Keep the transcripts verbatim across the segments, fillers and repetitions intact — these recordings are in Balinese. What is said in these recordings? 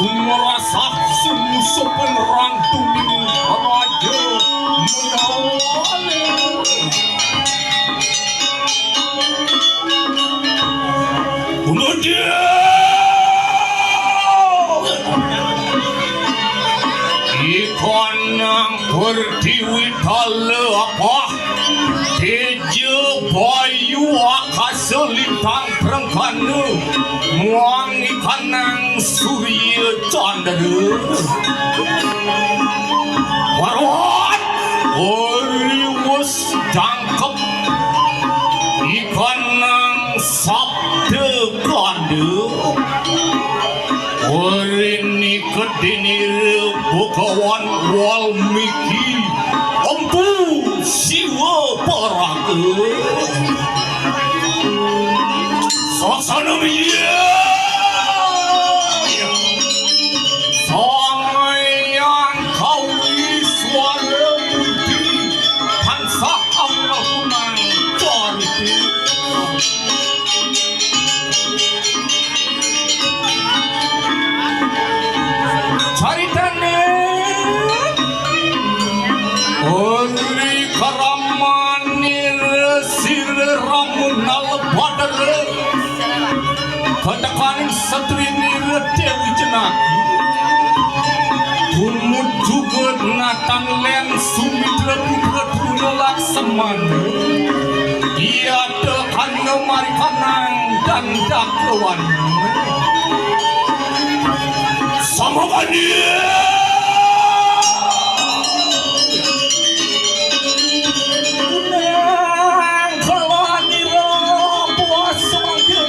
Merasa sungguh sopan rantuning raja menawa. Kemudian ikanang pertiwi tala apa? Teja bayu akasa lintang prengkana, muang ikanang surya candra. Warawat, ori wus jangkep ikanang sabda kanda. Ori nika dinira Bhagawan Walmiki Empu Siwa Paraga. Sasana miyah. Sang Hyang Kawi Swara Murti tansah awal kunang carita. Caritane uli karamanira sira Ramunala Badara katekaning satrinira Dewi Jenaki. Tumuju natang len Sumitra putra Truna Laksamana. Iya Ana marikanang dan dakawan. Samangkani. Kunang kalanira puas mangke.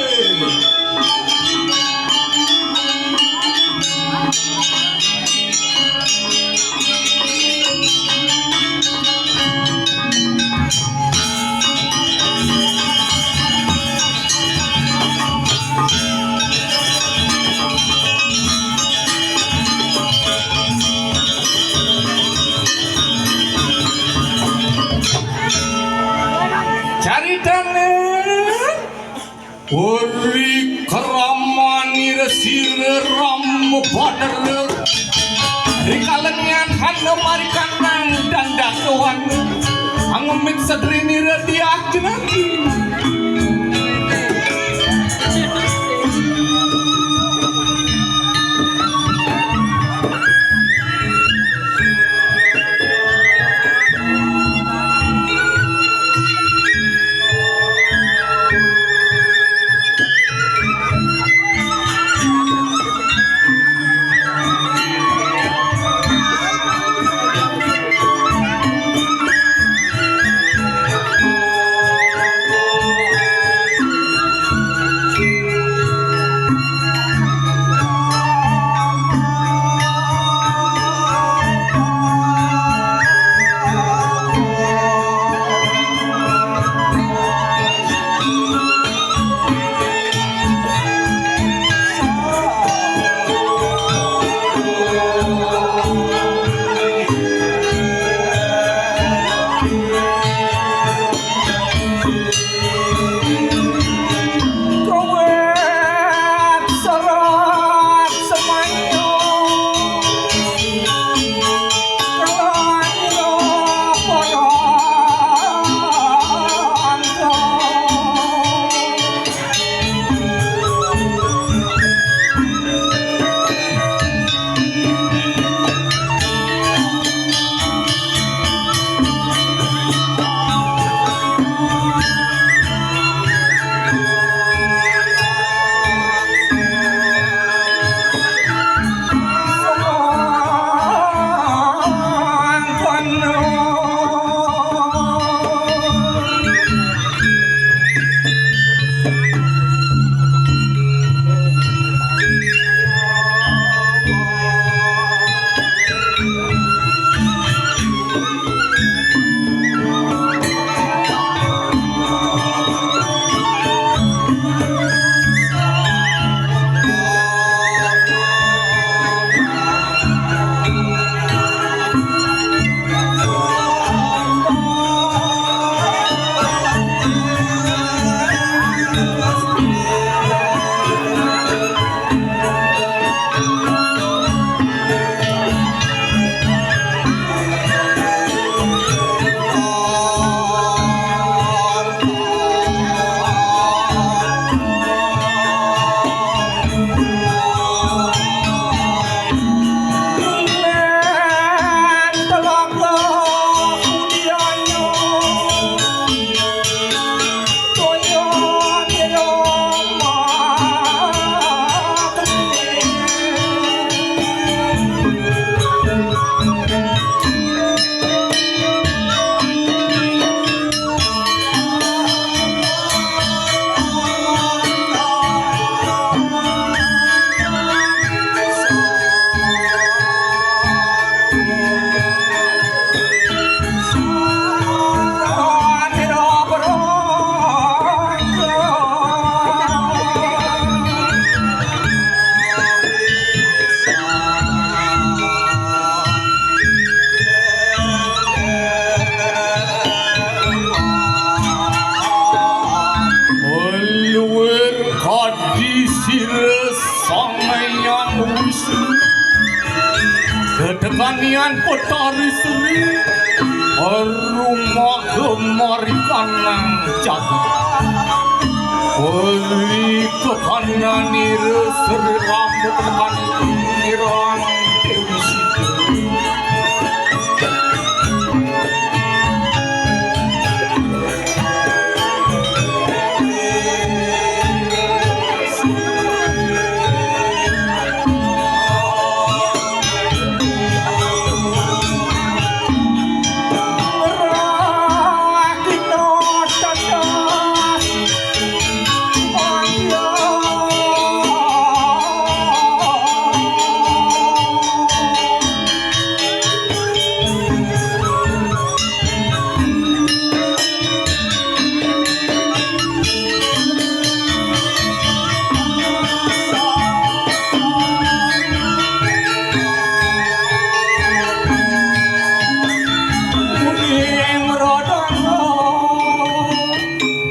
Caritane uli karamanira sira Rama Badara. Rikala nyan Ana marikanang dan dakawan. Angemit satrinira Diah Jenaki. Dedegani Betari Sri, rumah gemari kanang jagat. Uli kekanani Sri Ramu, kekanani Dewi Sri.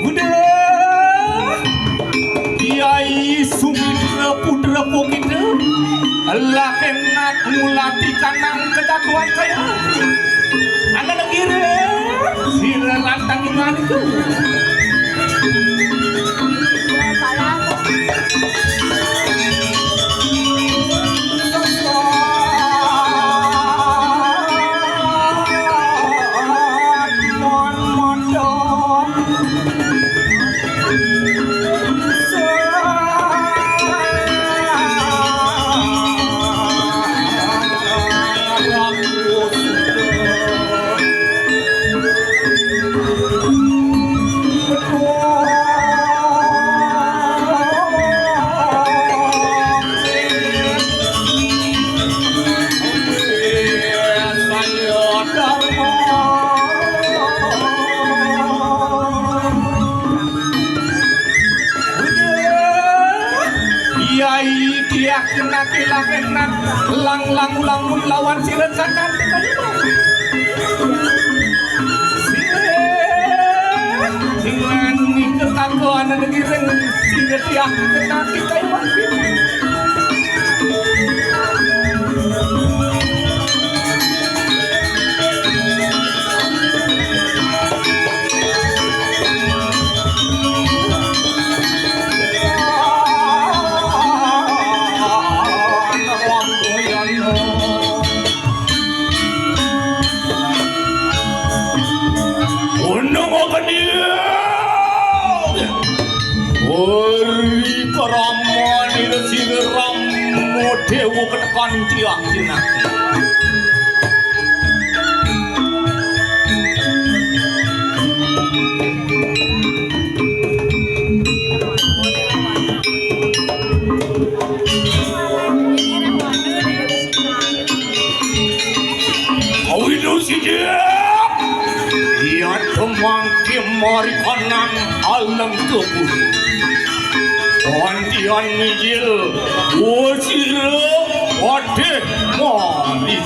Udah, Kyai Sumitra Putra Pokita, lakenak ngulati kanang kedatuan kaya. Anak negeri, sira lantang iman itu. Yai tiak kena kilakenak lang lang lamun lawan sira kakang. Sira dengan mingke kakuan negeri sira tiak kena kita iwan. Undung apa dia? Ori karamani resi ramo dewa ketekan tiang jinak. Awilu sida, iya temangke mari kanang aleng kebun. Antian mijil, wasira, wadih, mari.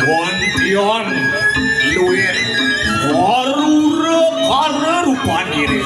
Wontion luwih karura kara rupanire.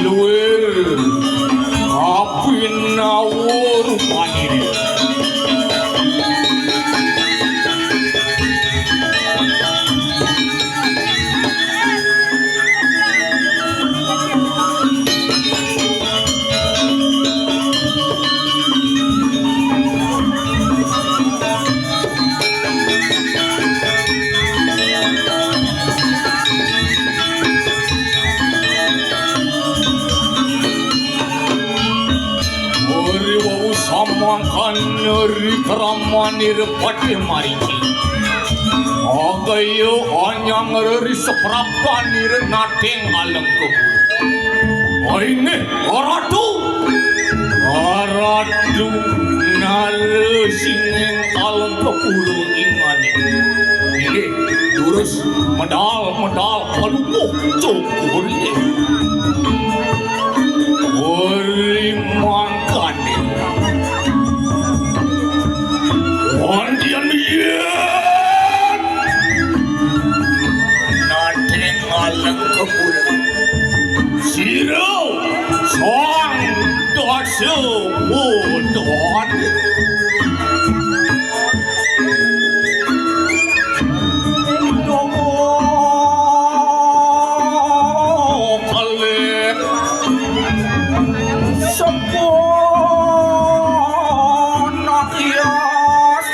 Luwir kapinawa rupanira. Ri wau samangkana ri kramanira padhe mariji. Agaya anyang ri sapraptanira nating alengka. Aine, Ratu. Ratu Narasinging Alengkapura ingani. Inggih, durus medal-medal palungguh cukur inggih. Uri mangkane. Wandian yen. Nating Alengkapura. Sira sang dasa puton. Kalih sepuh nak yas.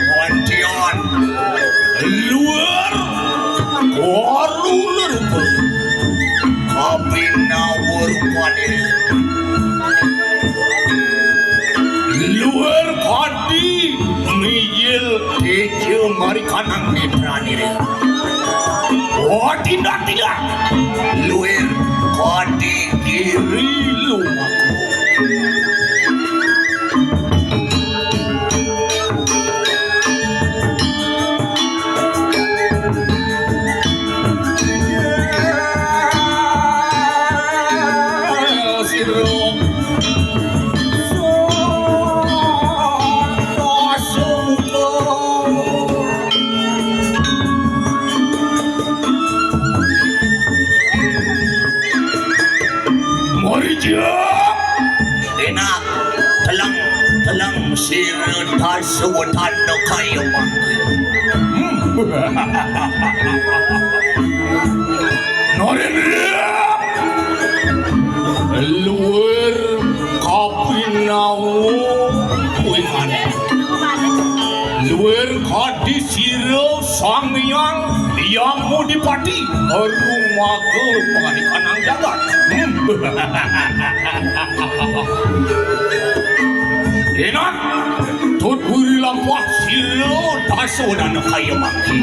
Wandian luar koruler kapinawur panir. Luar kadi miyil teja marikanang netranira. Oh, tindak-tindak. Luar kadi giri lumaku. Marija. Enak, teleng, teleng sira dasa wedana kaya mangke. Hmm. Narendra. Luwir kapinawa kuwi maneh. Luwir kadi sira Sang Hyang Yamodipati, rumaga pangarikanang jagat. Hmm. Enak, tut buri lampah sira dasa wadana kaya mangke.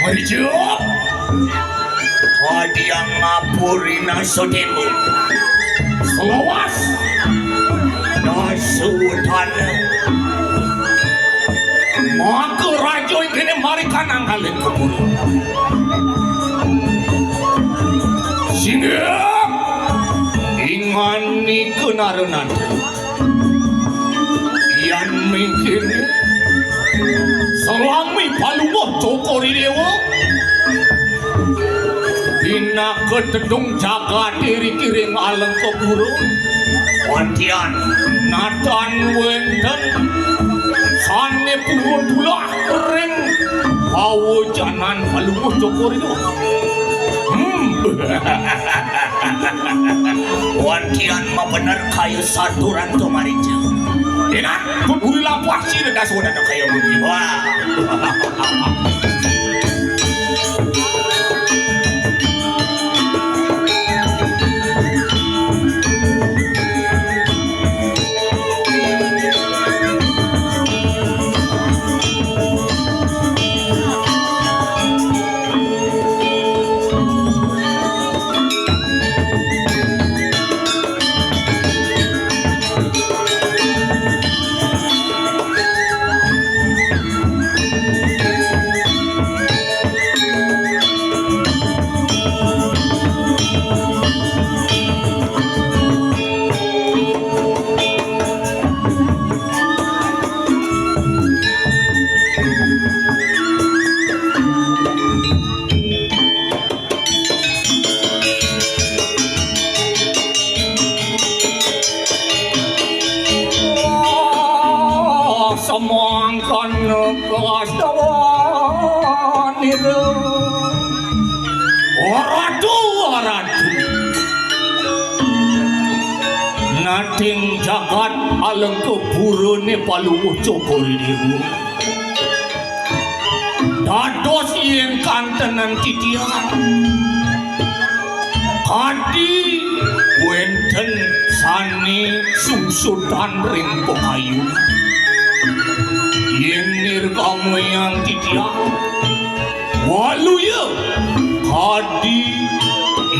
Marija. Kadiang ngapurina sedemo. Selawas. Dasutan. Maka raja ing kene marikanang alih kebun. Singgih. Ingani kenarenan. Yan mingkini salami palungguh Cokor I Dewa. Pinaka tedung jagat iri kiring Alengkapura. Wantian natan wenten sane purun tulah ring pawajanan palungguh Cokor I Dewa. Hmm. Wantian mabener kaya saturan to marija. Enak, pun uri lampah sira dasona kaya muni. Wah. Semangkan kastawanira. Ratu, ratu. Nating jagat Alengka purane Paluwuh Cokor I Dewa. Dados yen kantenan titiang, kadi wenten sane sungsutan ring pakayun. Yen nirkamayang titiang, waluya kadi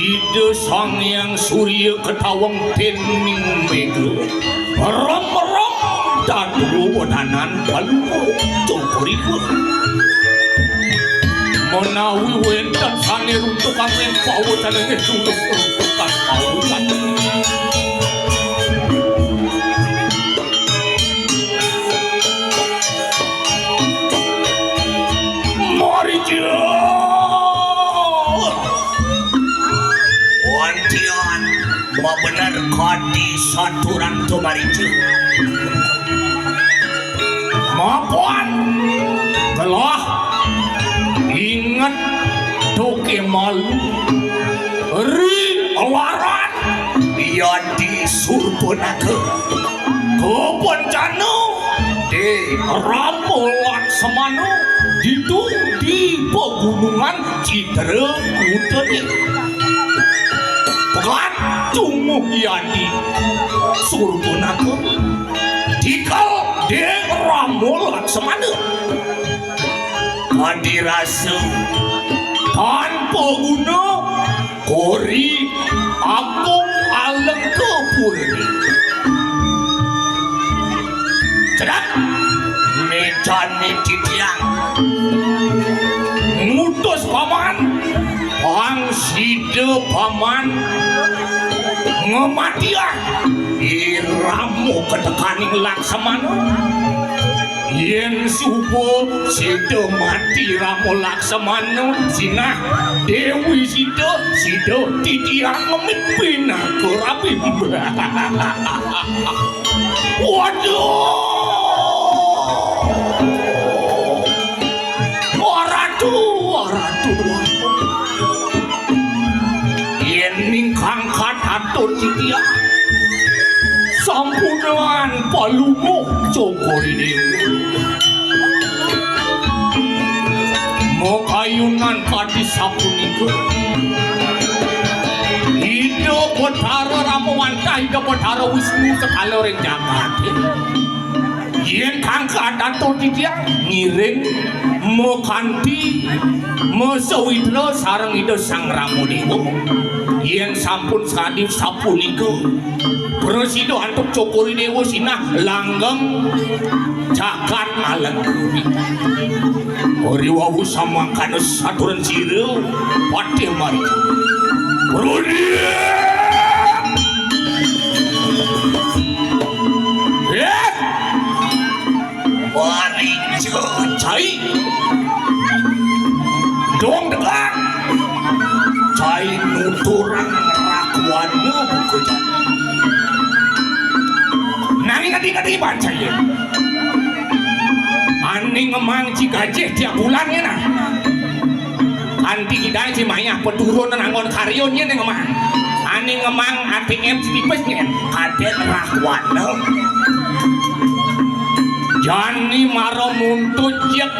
Ida Sang Hyang Surya katawang dening mega. Rem-rem dadua wedanan Baluka Cokor I Dewa. Menawi wenten sane runtukan ring pawucan, inggih durus runtukan pawucan. Marica. Wantian, mabener kadi saturan to marica. Mapan gelah inget toke malu ri awaran Yadi Surpanaka. Kabencana De Rama Laksamana ditu di pagunungan Citragutane. Pegat tunguh Yadi Surpanaka. Tikel De Rama Laksamana. Kadi rasa tanpa guna kori agung Alengka purane. Cedak. Mejane titiang ngutus paman, pang sida paman ngamatiang I Rama katekaning Laksamana. Yen suba sida mati Rama Laksamana, sinah Dewi Sita, sida titiang ngemit pinaka rabi. Waduh! Waratu, waratu, waratu. Yen ningkang katatur titiang, sampunan Palungguh Cokor I Dewa. Makayunan kadi sapunika. Ida Betara Rama wantah Ida Betara Wisnu sekala ring jagate. Yen kangkatan to titiang ngiring makanti masawitra sareng Ida Sang Rama Dewa. Yen sampun sakadi sapunika, prasida antuk Cokor I Dewa sinah langgeng jagat Alengka. Ri wau samangkana saturan sira patih mari. Rudi. Eh. Mari cai. Dong dekat. Cai nuturang rakuana buka cai. Nanging adi-adi baca ya. Aning ngemang ci gajih tiap bulan ya nah. Kanti kidang ci mayah peturun anggon karya nyen ngemang. Aning ngemang A T M tipis nyen. Kadek rakuana. Jani mara muntut jek.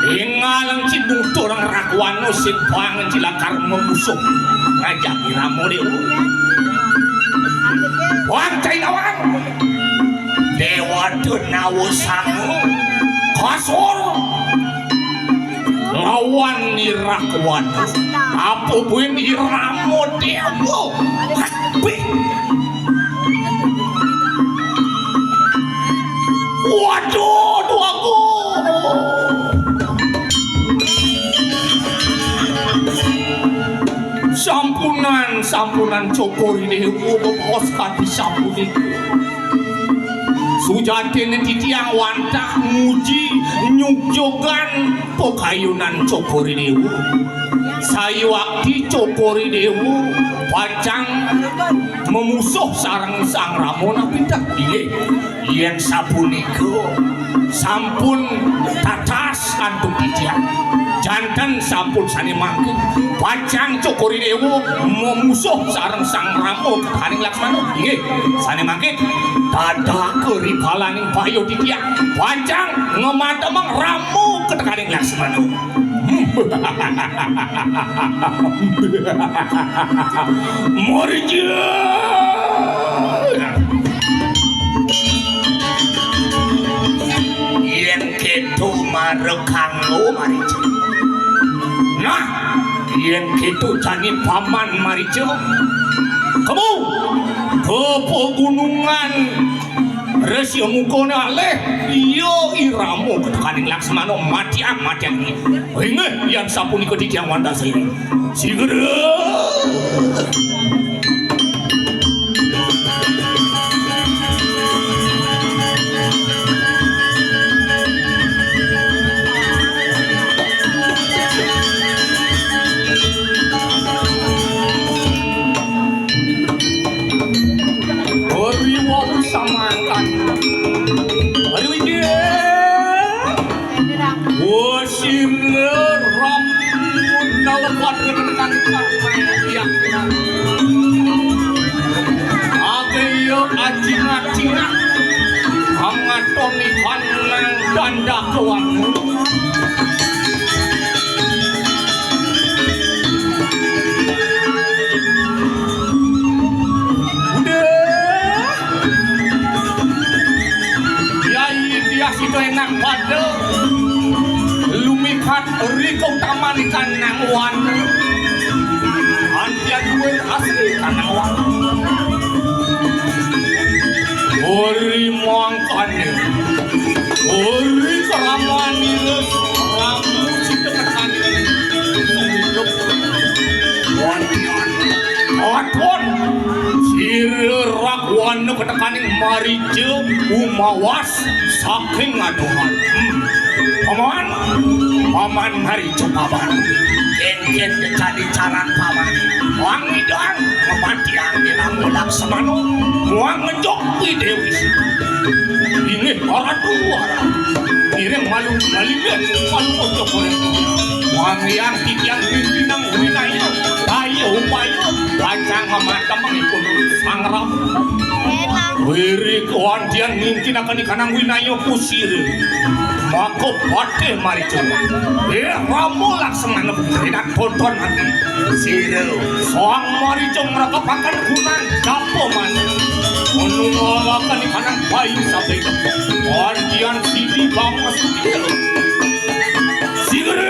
Ingaleng ci nutur Rakwana sing bang ci lakar memusuh ngajak Irama Déwa. Wah, cai nawang. Déwa Dénawa Sanga kasor lawan Irakwana. Apa buin Irama Déwa? Wih. Waduh, duh aku. Sampunan, sampunan, Cokor I Déwa, bebaos kanti sapunika. Sujatiné titiang wantah nguji nyugjugan pakayunan Cokor I Déwa. Sayuakti Cokor I Déwa pacang mamusuh sareng Sang Rama, napi tah? Inggih, yén sapunika sampun tatas antuk titiang. Janten sampun sané mangkin pacang Cokor I Déwa mamusuh sareng Sang Rama ketekaning Laksmana. Inggih, sané mangkin tadaka ripalaning payuh titiang pacang ngematemang Rama ketekaning Laksmana. Marica. Yén kéto mara kanggo Marica. Nah, yén kéto jani Paman Marica. Kemu ka pagunungan Resi Mukané alih, iya Irama ketekaning Laksmana matiang, matiang. Inggih, yén sapunika titiang wantah sairing. Sigera. Hari wau samangkan. Hari Widya. Wasinga ramun nalepat rekan-rekan. Iya. Agaya ajingat-jingat. Angaton ikan nang dandak kewangun. Udah. Yai Diah Sito enak pada lumikat ri keutamaan kanang wan. Antian duit asli kanang wan. Ori mangkane. Ori keraman ilus ramu sito ketane. Hidup. Wan. Aton. Sira Rakwana ketekaning Marica umawas saking adohan. Hmm. Paman, Paman Marica Paman. Kengken kejadi caran Paman. Wang idang, ngematiang di Rama Laksmana. Wang ngejuk di Dewi Sita. Inggih, Ratu Wara. Ngiring malu, malinggih, malu ojo koreng. Wang yang titiang pimpinan winaya. Daya upaya, pacang matemengipun Sang Rama. Wirik wantian mingkinaken ikanang winaya kusira. Maka patih Marica. Eh, Rama Laksmana putri nak tonton ati. Sira, Sang Marica ngrekepaken gunang japa manah. Menungalaken ikanang bayu sabeda. Wantian sidi bangun sudi. Sira.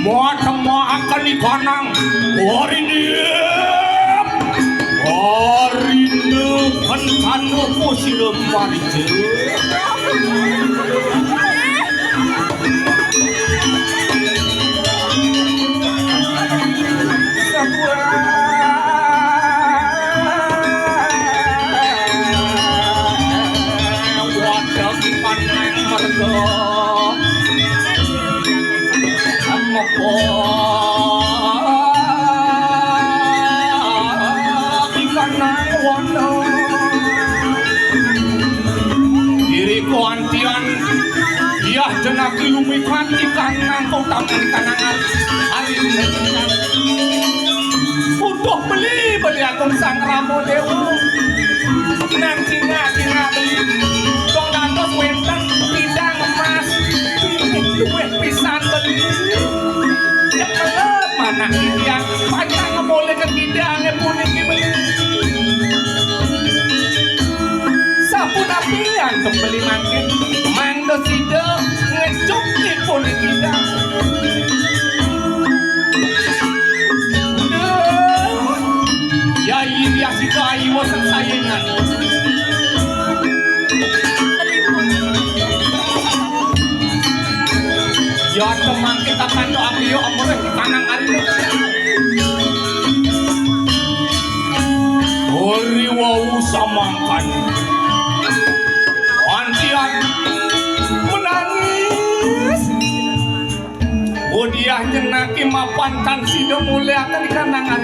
Matemaaken ikanang Warinip. Warinip kencana kusira Marica. Wadah ikanang merga. Amepa ikanang wana. Diri kuantian, yah jenaki lumikan ikanang kautaman ikanang hari ini. Utuh beli, beli agung Sang Rama Dewa. Nang cingak, cingak beli. Dong Kembali mangkin, mangda sida ngejuk ipun ida. Uduh, ya iya sida ayu sangsayingan. Ya temangke kakanto apiyo amrih kanang arina. Ori wau samangkan. Antian menangis. Udiah nyenaki mapan tan sida muliaken kanangan.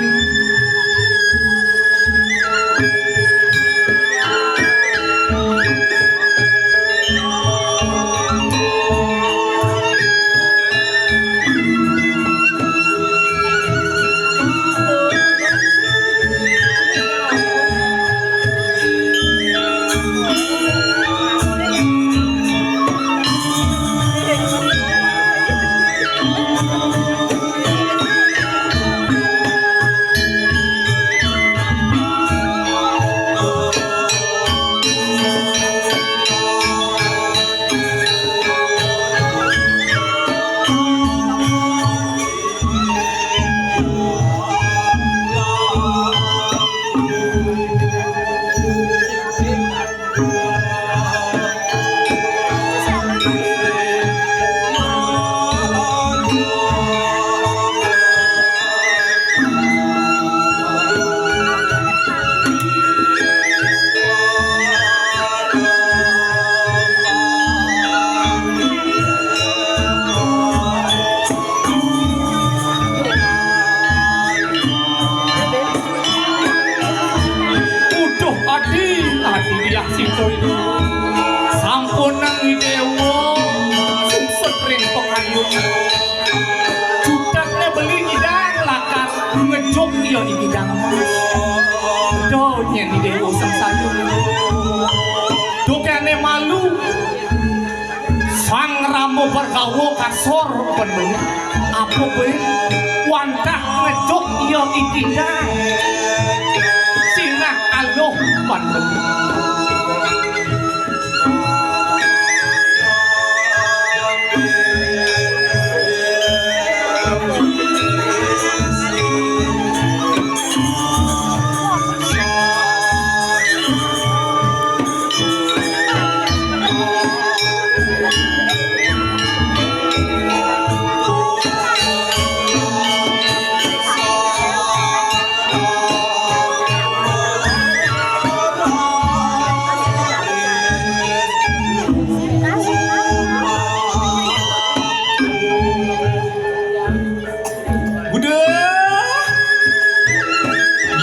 Uduh, adi, adi, Diah Sitoyo. Sampunang Dewa sungsut ring pangayun. Jutakne beli ngidang lakar ngejuk iya i kidang mas. Donyene Dewa sangsaya. Dukene malu. Sang Rama Bargawa kasor penuh. Apa bae wantah ngejuk iya i kidang. Sinah aluh penuh. Udah.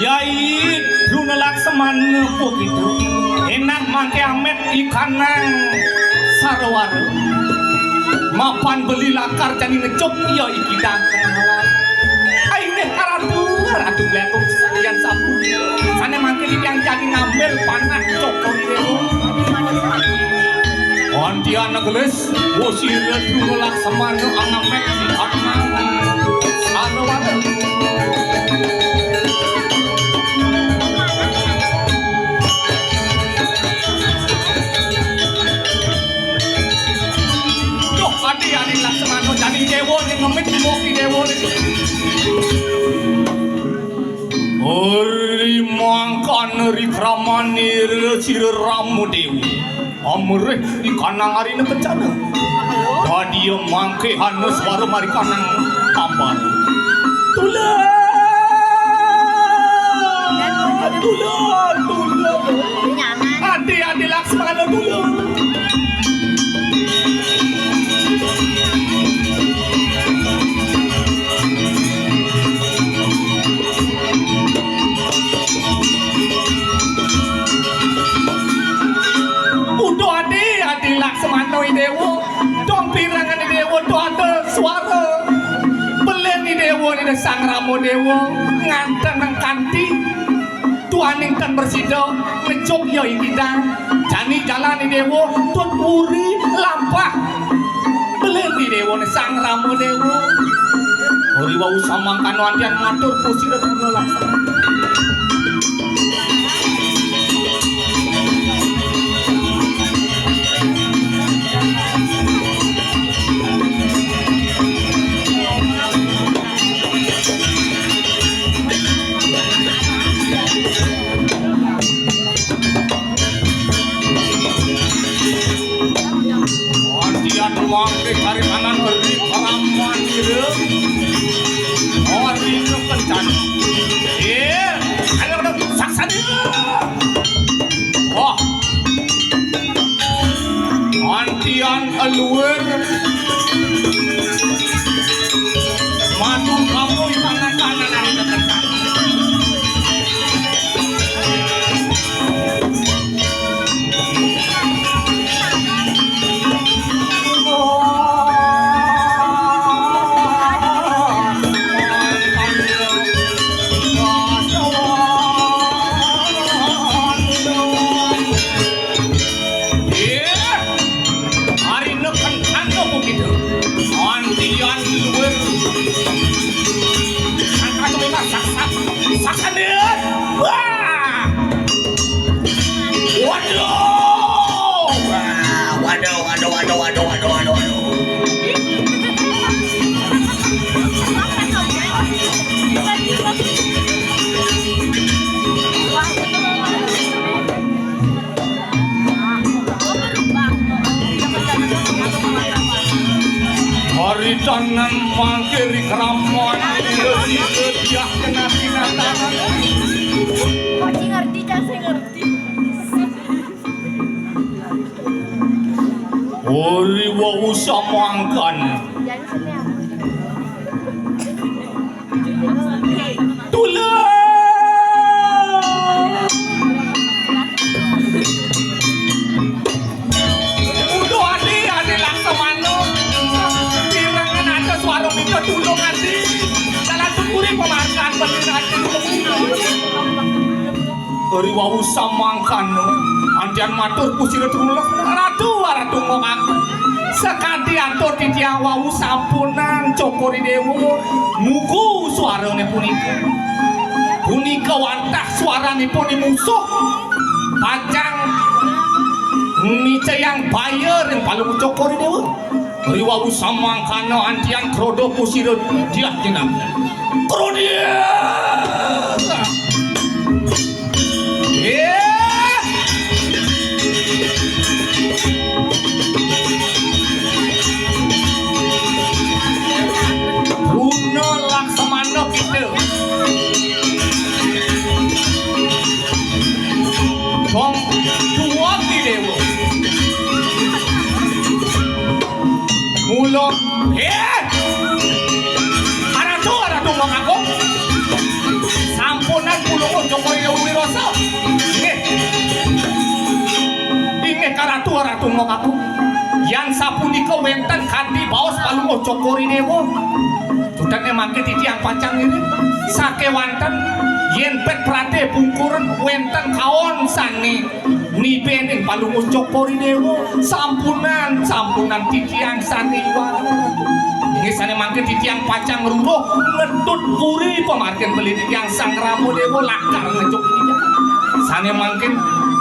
Yai Druna Laksmana pokito. Enak mangke amet ikanang sarawara. Mapan beli lakar jani ngejuk iya i kidang. Aine karatu, ratu bletung salian sapu. Sane mangke tiang jani ngambil panah cokor dewa. Antiana gelis. Wosira Druna Laksmana angamek di atman. Sarwara. Duh, adi, adi Laksmana, jani dewa ning ngemit, muki dewa ning. Ri mangkana ri kramanira sira Rama Dewa. Amrih ikanang arina kencana. Dadiya mangke hana swara marikanang tampan. Tulung! Tulung! Tulung! Adi, adi Laksmana, tulung! Uduh adi, adi Laksmana i dewa, dong pirengan i dewa, duh ada swara. Belen i dewa, i Sang Rama Dewa, nganten kanti. Tuaning tan bersida, ngejuk ya i kidang. Jani jalan i dewa, tut uri, lampah. Belen i dewa, Sang Rama Dewa. Uri wau samangkana antian matur pusira Druna Laksmana. Luwur. Madu kamu ibarat kanan dari tetekan. Iya. Arina kentang apa kita? Antian luwur. Sangka tu memang sak-sak. Saksan dia. Wah. Waduh. Wah, waduh, waduh, waduh, waduh, waduh, waduh, waduh. Hari tanam mangkiri keramuan, iya, iya, iya, kena binatang. Kok ngerti, Cak, saya ngerti. Ori wau samangkan. Tulung. Uduh, adi, adi laksamana. Pirengan ada suara minta tulung, adi. Dalan tuturi pamargan bener, adi. Ri wau samangkana, antian matur pusira tulung, Ratu, Ratu Ngok Agung. Sakadi atur titiang wau sampunang Cokor I Dewa mugu swarane punika. Punika wantah swaranipun I Musuh pacang micayang baya ring Palungguh Cokor I Dewa. Ri wau samangkana antian kroda pusira diah jenang. Kroda! Iya. Runa laksamana kita. Kong dua ti dewa. Mula, eh! Aratu, aratu, Mbok Agung. Sampunang Palungguh Cokor I Dewa wirasa. Nggih. Inggih, Ratu, aratu, Mbok Agung. Yan sapunika wenten kadi baos Palungguh Cokor I Dewa. Sudane mangke titiang pacang ngiring. Sakewanten yen pet prade pungkuran wenten kaon sane nibening Palungguh Cokor I Dewa, sampunang, sampunang titiang sane iwang. Inggih sane mangke titiang pacang ngruruh ngedut puri pamargin beli titiang Sang Rama Dewa lakar ngejuk titiang. Sane mangkin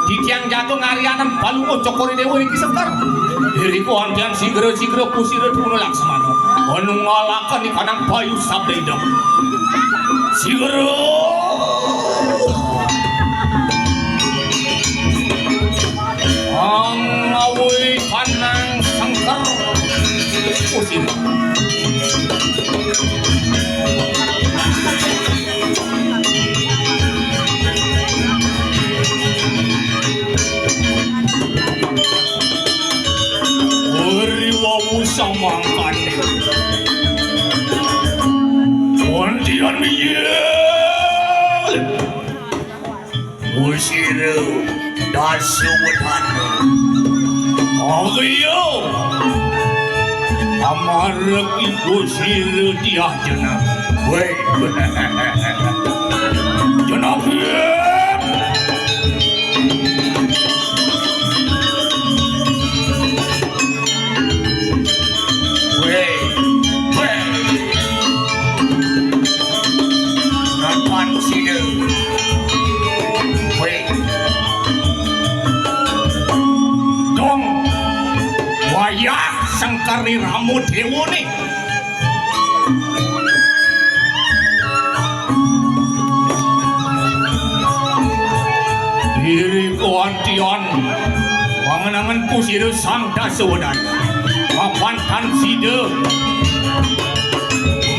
titiang jaga ngarianan Palungguh Cokor I Dewa niki sekar. Irika antian sigra-sigra pusira truna laksmana. Anu ngalakan ikanang bayu sabda idem. Sigra. Angawui kanang sengker. Pusing. Ri wau samangkane. Wantian miye. Usira dasa wedana. Ayo. Amargi Usira diah jeneng. Weh. Jeneng. Weh, weh. Nonton sida. Weh. Dong. Wayah sengkeri Rama Dewa nih. Diri kuantian, wangen-angen pusira sang dasawedan. Mapan tan sida,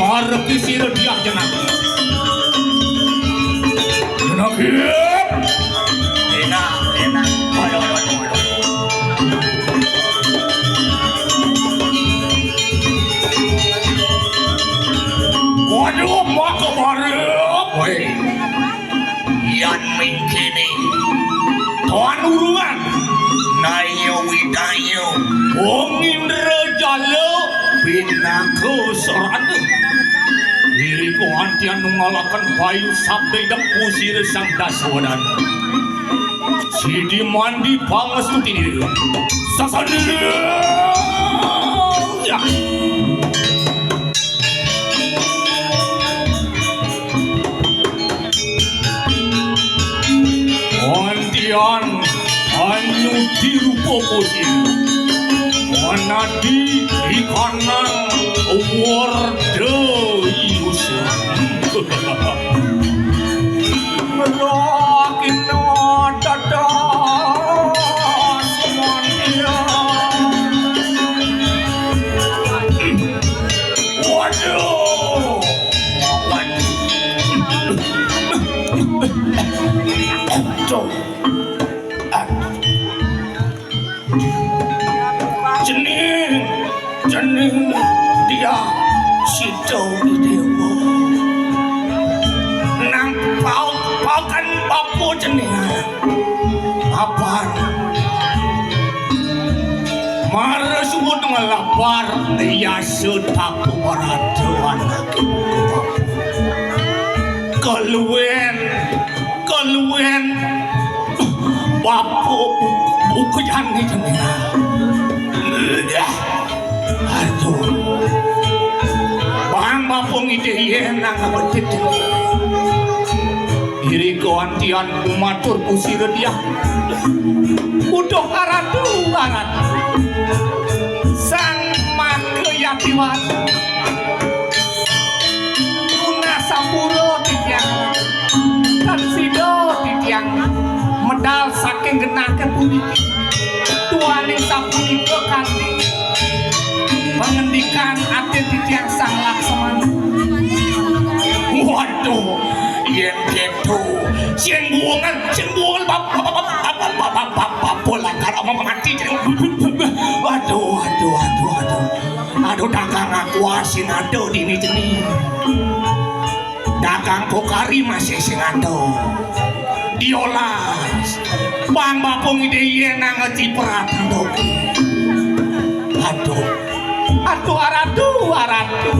margi sira diak jenang. Jenang. Enak, enak. Aduh, aduh, aduh, aduh. Urungan. Naya widaya. Wong Indra Jala pinaka sarana. Irika antian nunggalaken payu sabda idep pusira Sang Dasawadana. Sidi mandi pangestu tiniring. Sasana. Ya. Antian anyudi rupa pusira. Manadi ikanan warda irusa. Rakina dadas mantian. Waduh. Waduh. Aduh. Aduh. Cening, cening dia sida Dewa. Nang pauk, paukan bapa cening. Apan mara suud ngelapar yasa taku marada anake kaluen, kaluen bapa buku jani cening. Aduh. Bang bapa ngidih yen nang bedit. Irika antian kumatur pusira dia. Uduh aratu, aratu. Sang Maka Yatiwan. Nunas sampura titiang. Tan sida titiang medal saking genahke puniki. Duaning sapunika kanti pangandikan atin titiang Sang Laksamana. Waduh, yen keto, sing buungan, sing buungan bab-, bab-, bab-, bab-, bab-, bab-, bab-, bab-, lakar ama mati. Waduh, waduh, waduh, waduh. Aduh, dagang aku sing ada dini jeni. Dagang Pokari masih sing ada. Diolas. Bang bapa ngidih yen nang cipratan doge. Aduh. Aduh, aratu, aratu.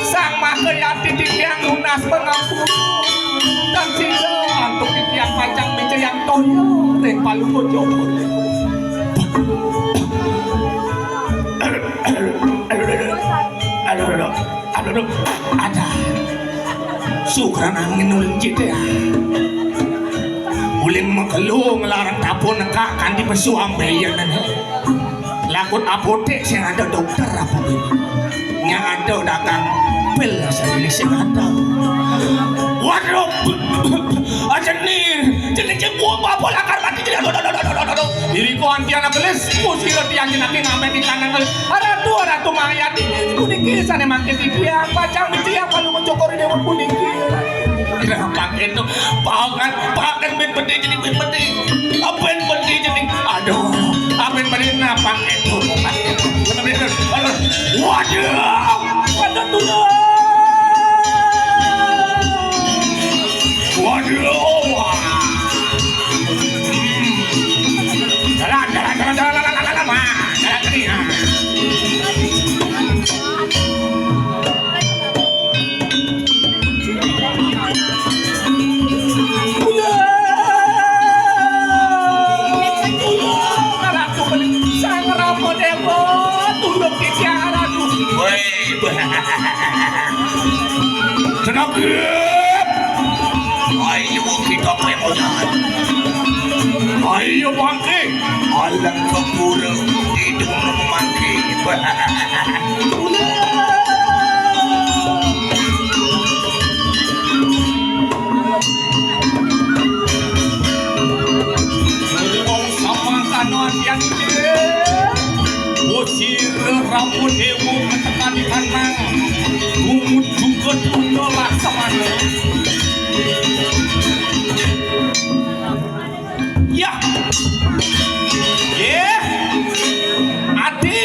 Sang Mahayati titiang nunas pangampura. Tan sida antuk titiang pacang micayang toya ring Palungguh Joko. Aduh, aduh, aduh, aduh, aduh, aduh, aduh, aduh. Ada. Sukran angin ulin cite, ah. Ulin makelo ngelarang tapo nekak kanti pesu ambeien, eh. Lakut apotek sing ada dokter apa ini? Yang ada dagang pil sing ada. Waduh, aja nih, jenis jebuk apa lakar mati. Aduh, aduh, aduh, aduh, aduh, aduh. Irika antian gelis, pusira tiang jenaki ngamen di tangan. Aratu, aratu Mahayati, puniki sane mangkin titiang, pacang micayang Palungguh Cokor I Dewa puniki. Kenapa gitu? Pakan, pakan ben bedi jadi ben bedi. Apen bedi jadi, aduh, apen bedi napa gitu? Aduh, waduh, waduh, tulung. Waduh, wah. Jalan, jalan, jalan, jalan, jalan, jalan, jalan, wah. Jalan ke dia. Sang Rama Dewa, tulung titiang, aduh. Woi. Tenang, Grip. Ayo kita pemoyan. Ayo bangkit. Alang kepura hidup mangke. Wong samangkana atian. Wosira Rama Dewa ketekan di kanang. Bungut juga tuna laksamana. Ya. Nggih. Adi.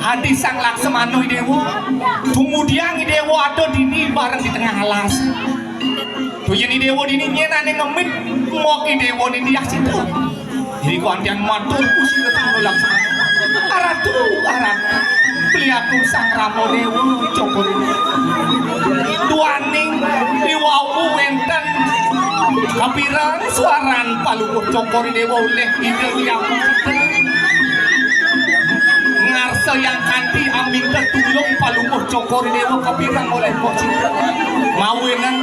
Adi Sang Laksamana, I Dewa. Tumudiang, I Dewa, ada dini bareng di tengah alas. Duh, yén I Déwa dini nyén ané ngemit, mok I Déwa dini yah sida. Iri kantian matur kusira tangga laksana. Aratu, aratu. Beliakum Sang Rama Déwa, Cokor. Duaning I Wawu wénten kapireng suaran Palungguh Cokor I Déwa olih Ida Hyang Widi. Ngarsayang kanti aminta tulung Palungguh Cokor I Déwa kapireng olih Mpok Cinta. Mawinan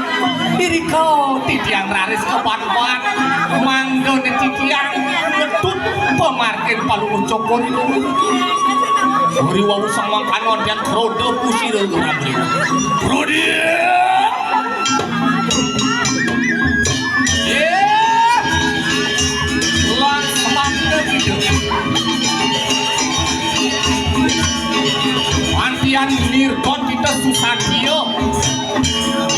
irika titiang raris kabat-bat mangda titiang ngetut pamargin Palungguh Cokor I Déwa. Ri Wawu samangkana antian kroda kusira gurabri. Kroda! Yé! Laksmana kita. Antian nirgon kita susatya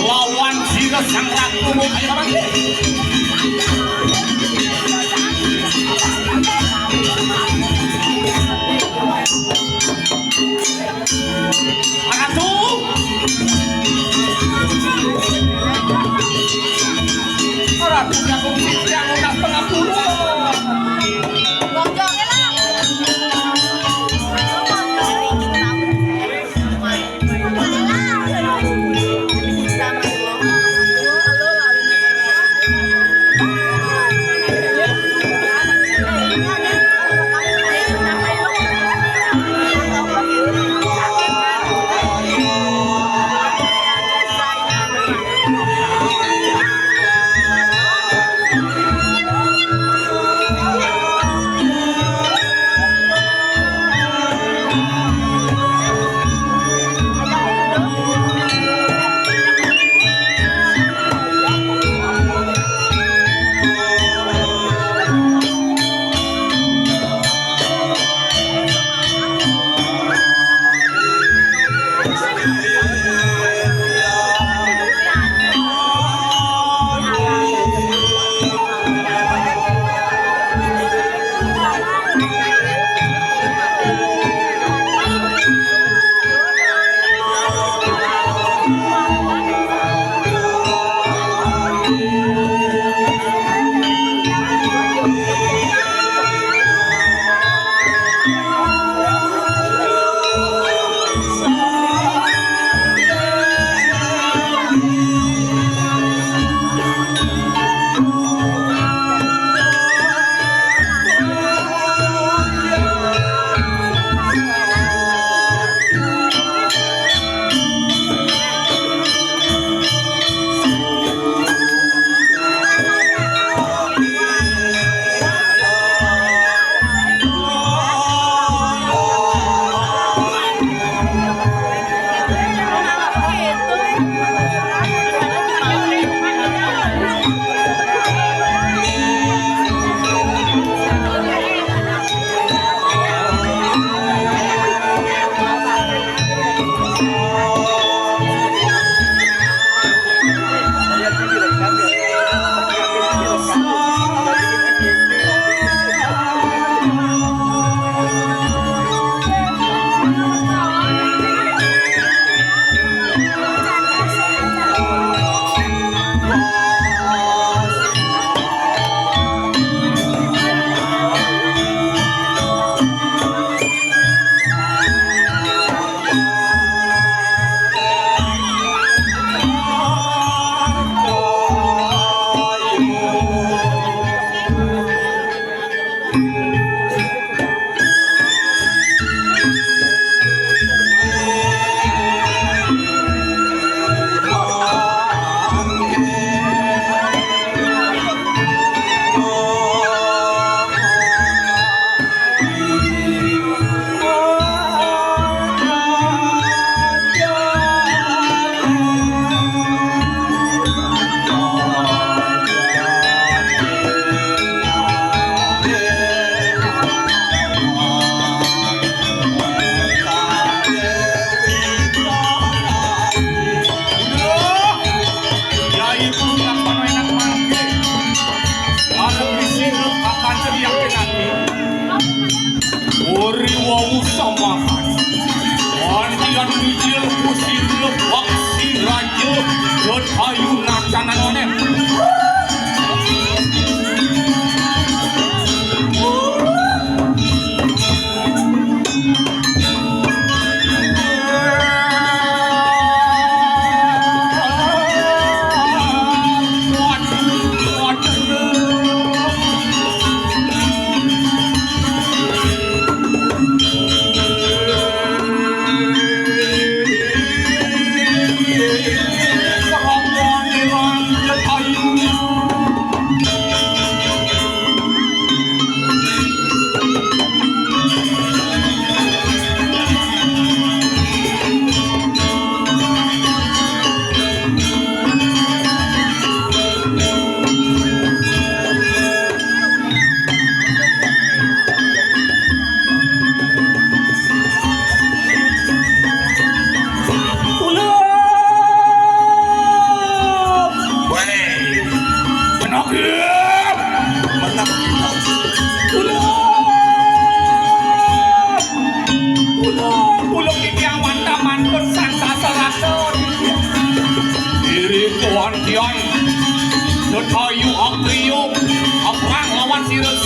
lawan sira Sang Ratu. Ayo, Bang. Ratu. Ratu Jagung Siti anu tas pangapura.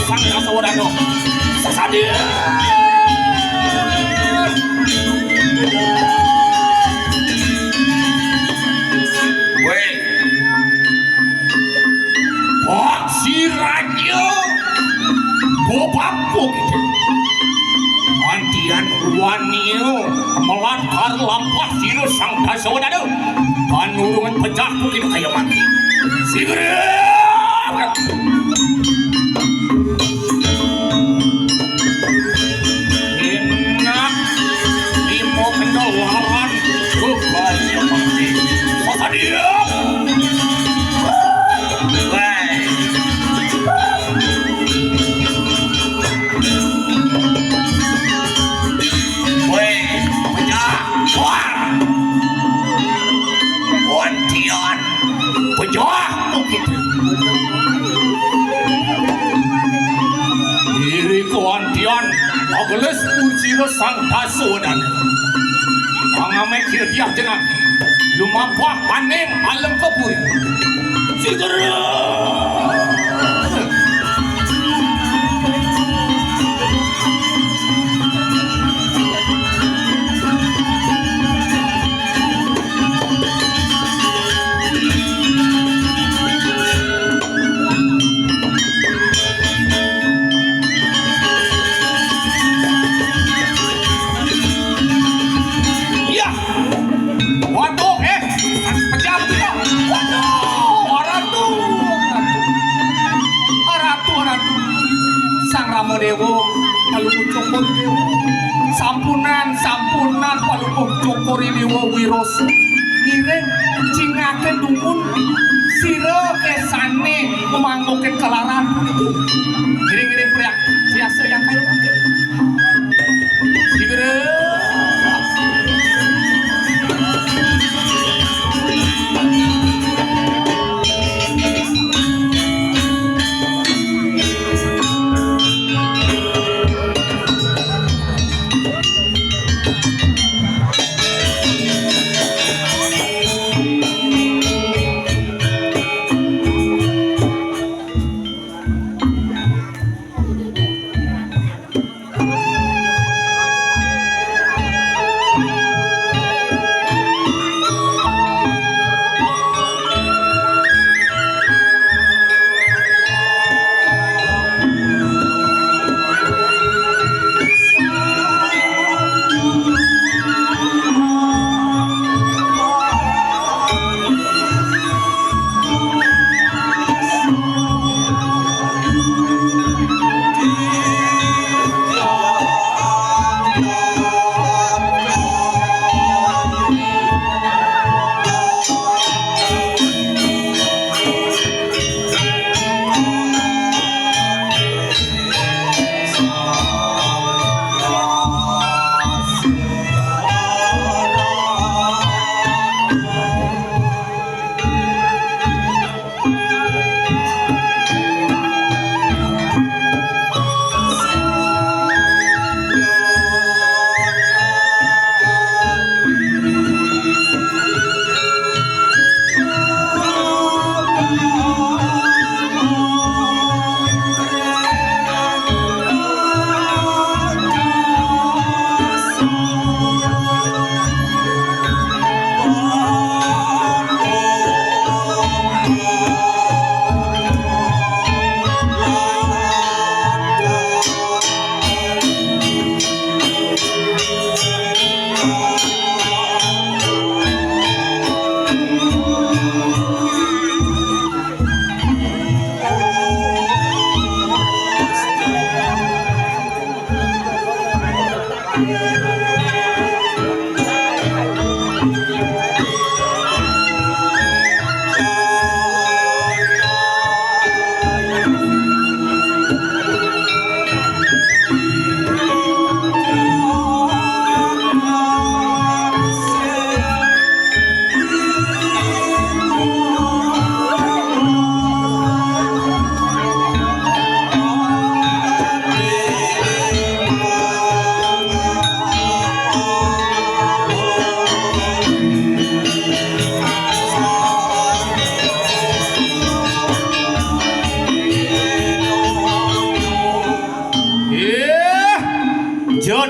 Sang Dasawadana. Sasadia. Weh. Pak si raja. Bobab kok gitu. Antian wani melat kar lampah sira Sang Dasawadana. Panurungan pecah kukin kaya mati. Sigrep. Enak. Limo kendalaran. Kaya mati. Sasadia. Weh. Weh, pecah. Wah. Ontian. Pecah. Bukit. Diri kuantian. Agelis unsira Sang Dasawadana. Pangamek hirdiah jenang. Lumampah paning alengka puri. Sigrep. Iya. Waduh, eh, pecah kita. Waduh, aratu. Aratu, aratu. Sang Rama Dewa, lalu Cokor Dewa. Sampunan, sampunan, palupuh Cokor Dewa Wirosa. Ngiring, cingaken dumun, sira kesane memanggoken kalaran punika. Ngiring-ngiring priak, siasa yang kayu. Sigra.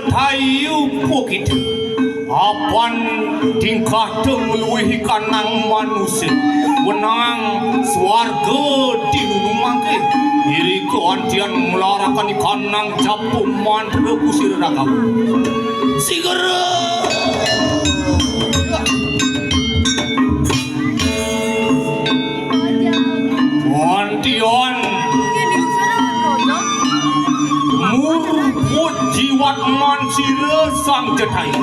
Hayu pukit. Apan tingkah te ngluwihi kanang manusa. Wenang swarga tinunung mangke. Irika antian nglarakan kanang japu mantra kusir ragawa. Sigera. Antian murput jiwat mansira sang Jetayu.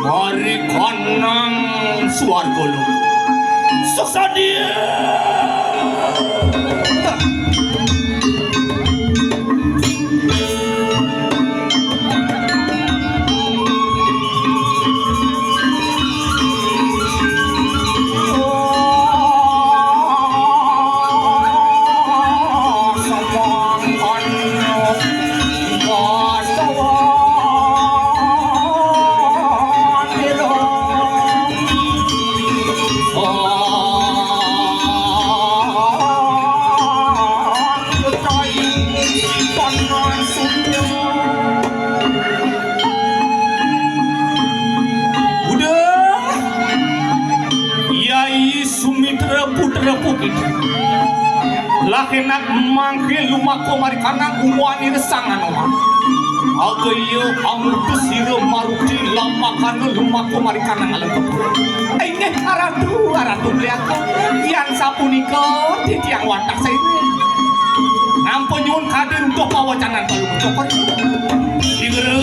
Mari kanang swarga loka. Sesadia. Udah, Yai Sumitra putra pukit. Lakenak mangke lumaku marikanang uwani resang anoman. Aga iya amurta sira maruti lamakana lumaku marikanang alengkep. Inggih aratu, aratu liaka. Yan sapunika titiang wantah saini. Nampa nyuwun kadir untuk pawacanan kalu cokot. Sigera.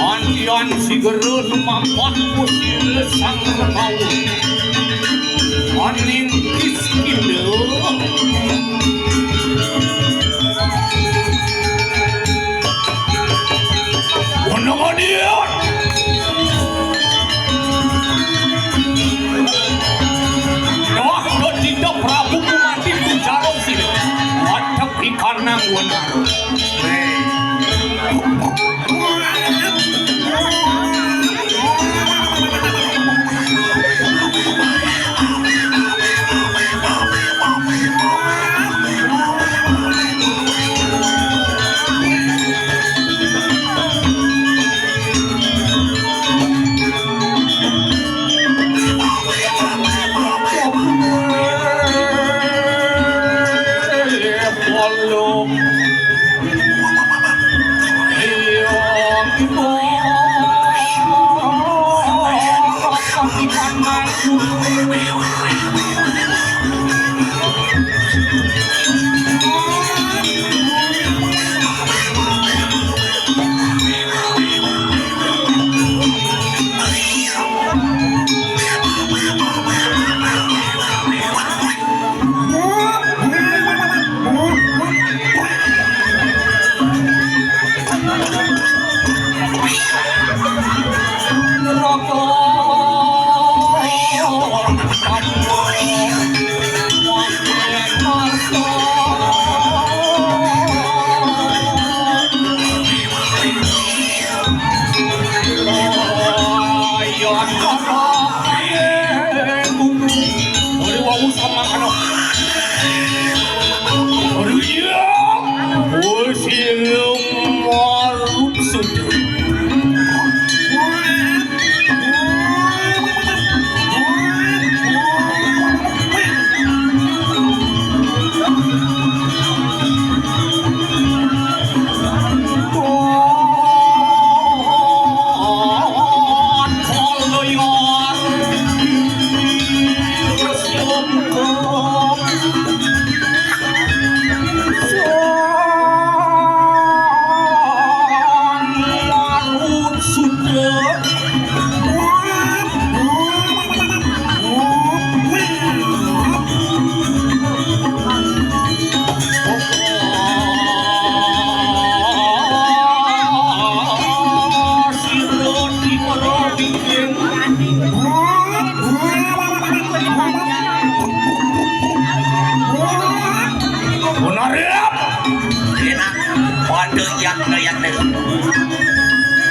Antian sigera lumampah kusir sang Rekawa. Aning Kiskindha. Wenang adian. Wah, Dinda Prabu Kumandi Kujaran Sirih. Wadhep ikanang wenang.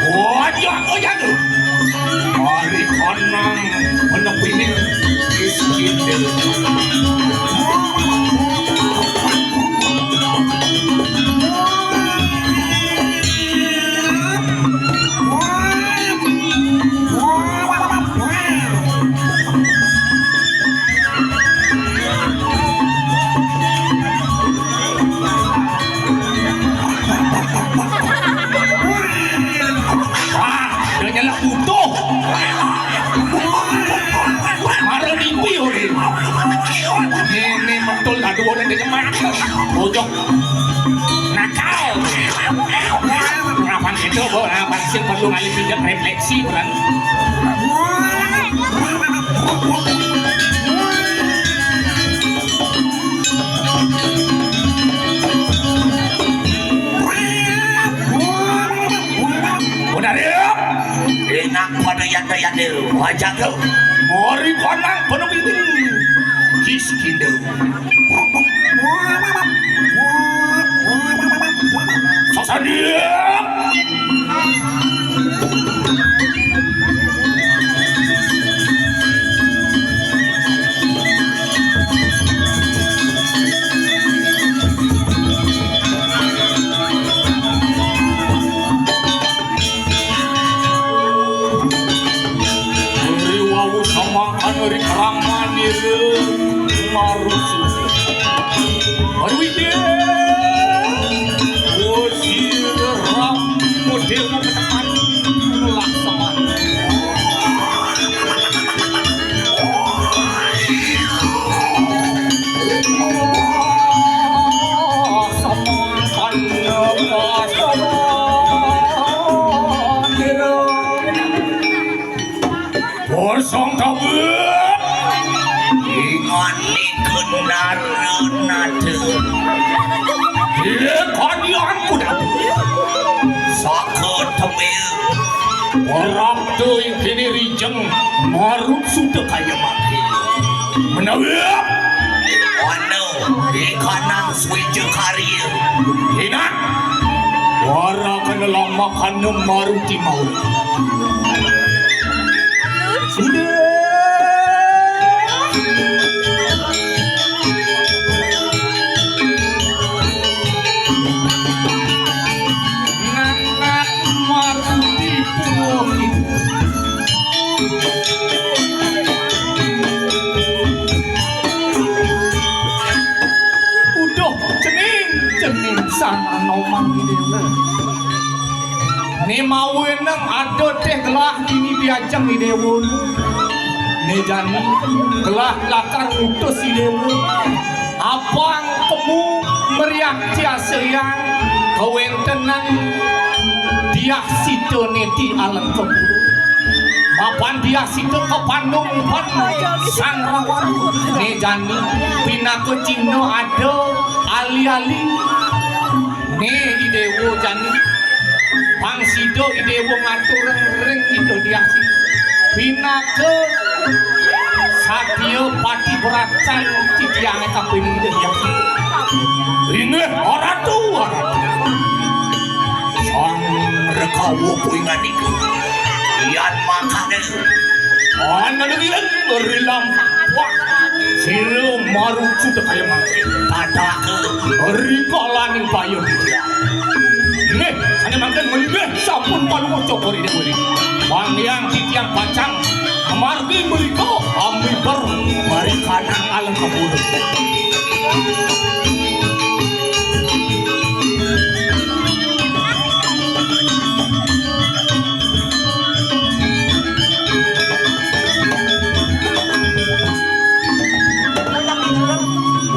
Wajah, wajah. Ari kanang penepining Iskandar. Bojog nakal. Ngapan itu, Bu? Ngapan sing perlu ngalih pijat refleksi, bulan? Udah, Rio. Enak pada yanda-yanda. Wajah tuh. Mari konang penuh ini. Kis kinda. Sasadia. Ri wau samakan ri kramanira marusu. Arwide. Wosira ram modemu ketepan laksaman. Samakan laksaman. Kosong kabut. Ingon ikun narunata. Iya kadian kuda. Saka temil. Orang tu ingkini rijeng marut suda kaya mati. Menawi. Wana ikanang Wija karya. Ingat, wara kena lamakan maruti maut. Sudah. Nganak maruti puwung. Uduh cening, cening sang Anoman Dewa. Né maweneng ada téh gelah dini diajeng Idewa. Né jani gelah lakar ngutus Idewa. Apang kemu meriak tiasayang kawéntenan Diah Sita né ti Alengkapura. Mapan Diah Sita kapandung pan sang Rawan. Né jani pinaka cihna ada ali-ali. Né Idewa jani. Pang sida Idewa ngaturang ring Ida Diah Sita. Pinaka satia patibratan titiangé kapining Ida Diah Sita. Inggih, Ratu, Ratu. Sang Rekawa kuingan iku. Yan makané. Ana yen rilam wah. Sira marucu kaya mangke. Tadaka rikalaning payun. Nggih, sané mangke nggih sampun panuwun cokor ini kuwi. Pangyang titiang pacang amargi mrika amiper marikanang Alengkapura.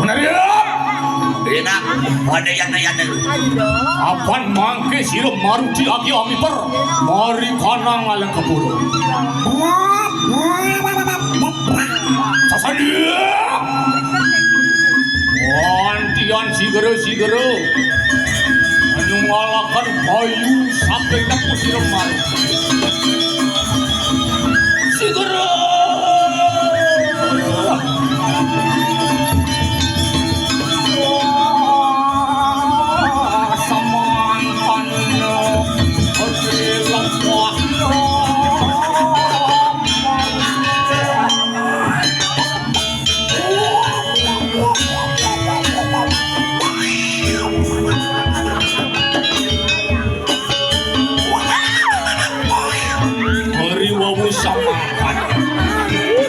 Bener ya? Enak, pada yana-yana. Apan mangke sira maruti agi amiper, marikanang Alengkapura. Sasadia. Antian sigera-sigera. Nunggalaken bayu samping nepus sira maruti. Sigera. Hari wau samakan.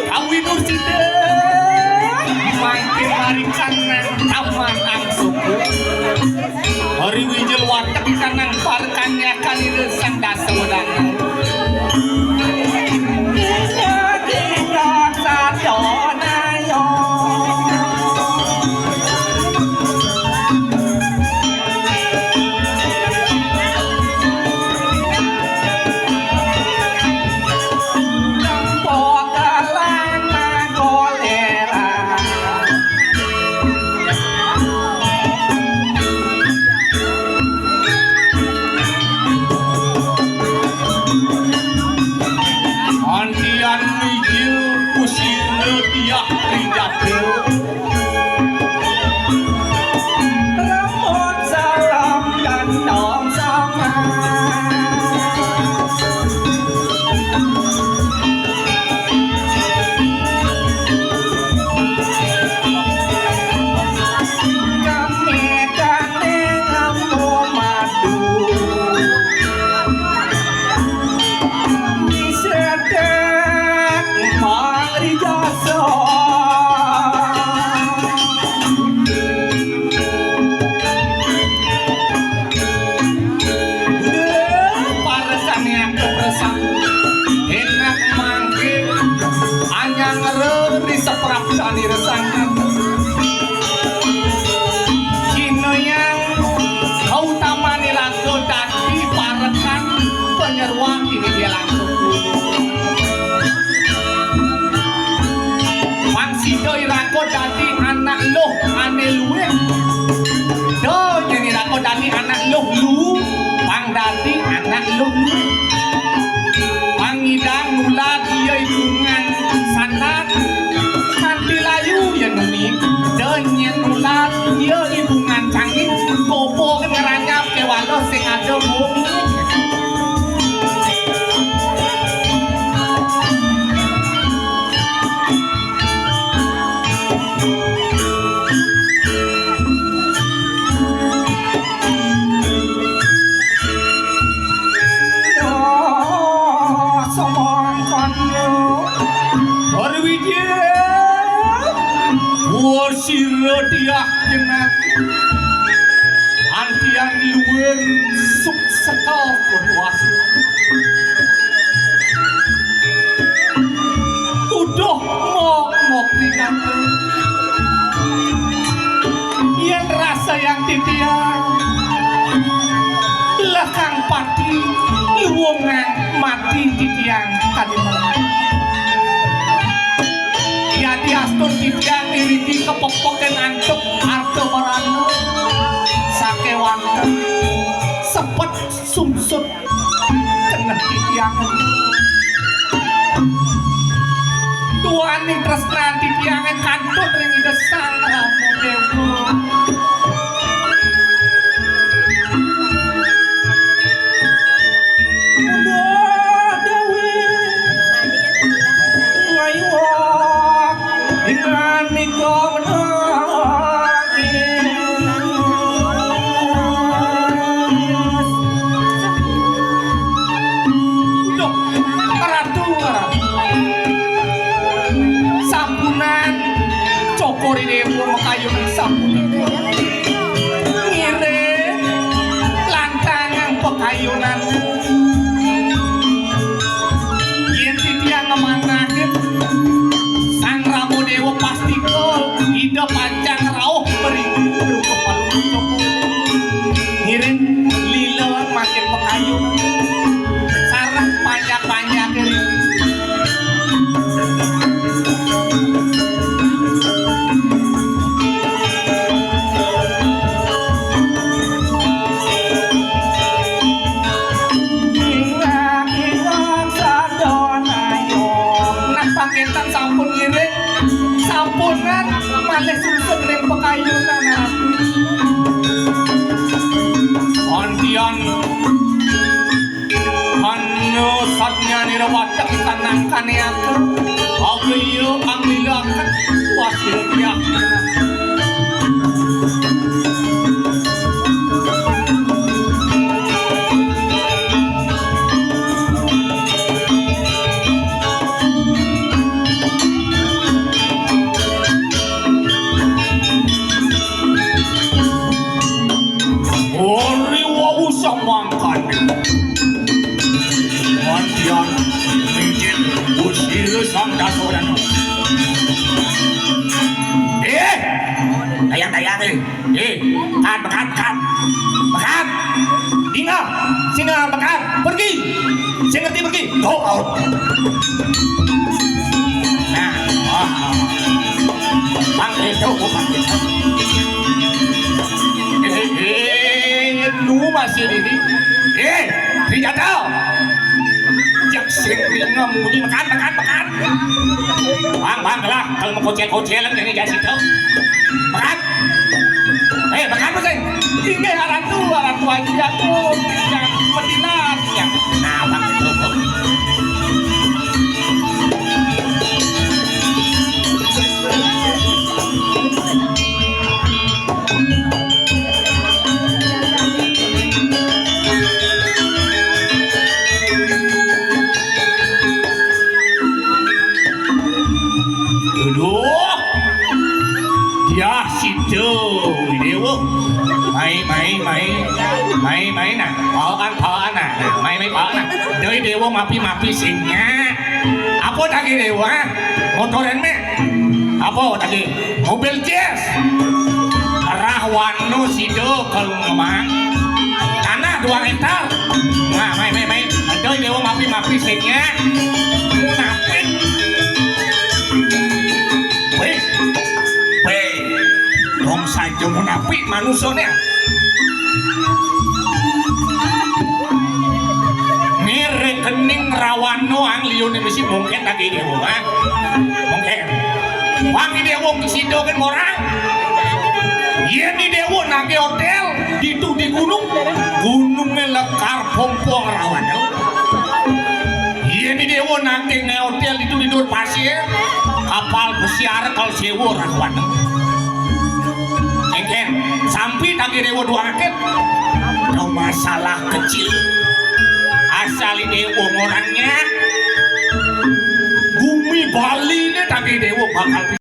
Awinur sida mangke marikan nang taman angsuku. Hari wijil watek kanang parkan yakali sang dasa wedana. Kita, kita sadonaya. Diresangan. Kinayang kautamané raga dadi parekan panyeroan dini dia langsung. Pang sida iraga dadi anak luh ané luwih. Da nyén iraga dadi anak luh luwu, pang dadi anak luh luwih. Pang ngidang nulad iya ibungan sandat, kanti layu ya nuni, da nyén nulad iya ibungan cangin, gopo ngeranyap kéwala sing ada bumi. Samangkana Parwijaya Wasira Diah Jenak antian luwir suksekal kepuasan. Uduh mok-mok ringan. Yén rasa yang titiang lekang pati luwungan mati titiang kadimen. Yadiastun titiang iriki kepepeken antuk arta barana sakéwanten sepet sumsut keneh titiang. Duaning tresnan titiang kantun ring Ida Sang Rama Déwa. Mula Déwi ngayuwak Ingan nika menangis. Duh, Ratu, Ratu. Sampunan Cokor I Déwa makayun sampunan. Ngiring lantangan pakayunan. Yén titiang ngamanahin Sang Rama Déwa pastika Ida pacang rauh mriki rupa palungguh. Ngiring lila makin pakayun. Sareng panjak-panjak ngiring. Nah, pakétan sampun ngiring, sampunan malih sungsut ring pakayunan. Antian Hanya satnya nira watek kanang kaniaka. Agriya anglilaken wasirya. Ori wau samangkane. Mandian minggir usir sang dasoran. Eh, tayang-tayang, eh. Eh, kan, kan, kan. Kan. Tinggal. Sini, kan. Pergi. Sing ngerti pergi. Go out. Nah, ah. Bang itu, Bang itu. Eh, eh, lu masih di sini. Eh, Rijata. Jak sing ringa munyi, makan, makan, makan. Bang, bang, lah, kalau mau kocel-kocelan ini jadi situ. Makan. Eh, makan apa sih? Inggih, aran tua, aran tua iki aku yang petilan, yang nah, bang itu. Aduh. Dia situ, Dewa. Mai, mai, mai. Mai, mai, nah. Paan, paan, nah. Mai, mai, paan, nah. Doi Dewa mapi, mapi, sing nyak. Apa tak Dewa? Motoran, mek. Apa tadi? Mobil Jazz. Rahwana sida kal ngemang tanah dua hektar. Nah, mai, mai, mai. Ada dewa mapi-mapi sing ya. Munafik. Weh. Weh. Dong saja munafik manusianya. Ni rekening Rahwana ang liune mesti mungkin lagi dewa, ha? Mungkin. Wong dewa sida kan orang. Yen dewa nake hotel ditu di gunung, gununge lekar pompong Rahwana. Yen dewa nake nge hotel ditu di dur pasir, kapal pesiar kal sewa Rahwana. Engken, sampi tagi dewa dua akit. No masalah kecil. Asal ini wong orangnya bumi Bali ini tagi dewa bakal